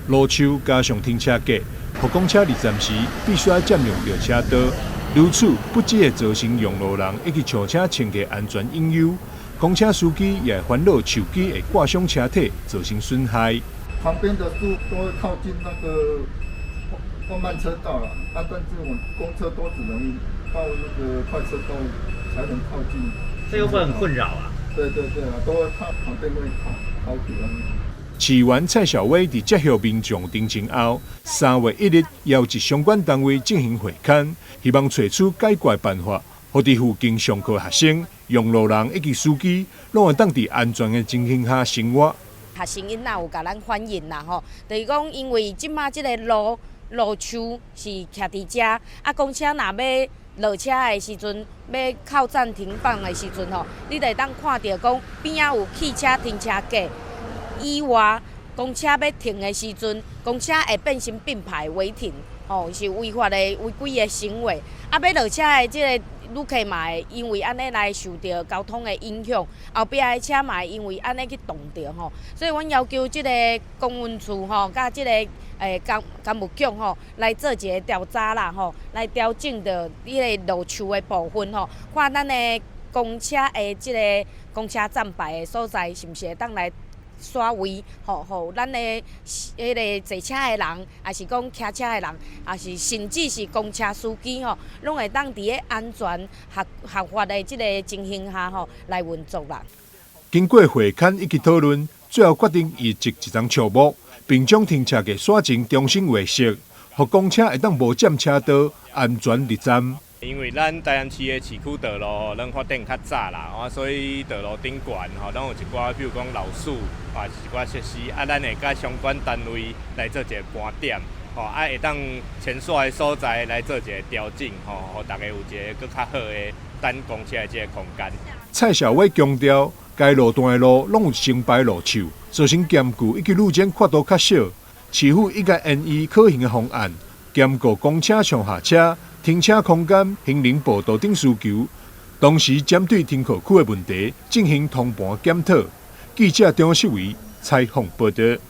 路樹加上停車格，予公車入站時必須愛佔用著車道，如此不只會造成用路人以及上車乘客安全隱憂，公車司機也會煩惱樹枝會割傷車體，造成損害。旁邊的樹都會靠近那個慢車道啦，啊，但是我們公車都只能到那個快車道才能靠近。這個會很困擾啊。對對對啊，都會靠旁邊會靠靠近。市議員蔡小威佇接獲民眾陳情後，3月1日邀集相關單位進行會勘，希望揣出解決辦法，予佇附近上課學生、用路人以及司機，攏會當佇安全的情形下生活。學生𪜶也有共咱反映啦吼，就是講因為這馬這個路樹是徛佇遮，啊公車若欲落車的時陣，欲靠站停放的時陣吼，你就會當看著講邊仔有汽車停車格，以外公車欲停的時陣，公車會變成並排違停，吼，是違法的違規的行為。啊，欲落車的這個旅客嘛會因為按呢來受著交通的影響，後壁的車嘛會因為按呢去擋著吼，所以阮要求這個公運處吼，佮這個工務局吼來做一個調查啦吼，來調整著彼個路樹的部分吼，看咱的公車的這個公車站牌的所在，是毋是會當來徙位，吼，予咱的彼個坐車的人，抑是講騎車的人，抑是甚至是公車司機吼，攏會當佇咧安全合合法的這個情形下吼來運作啦。經過會勘以及討論，最後決定移植一叢樹木，並將停車格徙前重新劃設，予公車會當無佔車道，安全入站。因為咱台南市的市區道路攏發展較早啦，啊，所以道路頂懸吼，攏有一寡，比如講老樹，或是一寡設施，啊，咱會佮相關單位來做一個盤點，吼，啊，會當前線的所在來做一個調整，吼，予大家有一個閣較好的等公車的這個空間。蔡小偉強調，該路段的路攏有先排路樹，造成間距以及路肩闊度較少，市府應該研議可行的方案，兼顧公車上下車、停車空間、行人步道等需求，同時針對停靠區的問題進行通盤檢討。記者張世維採訪報導。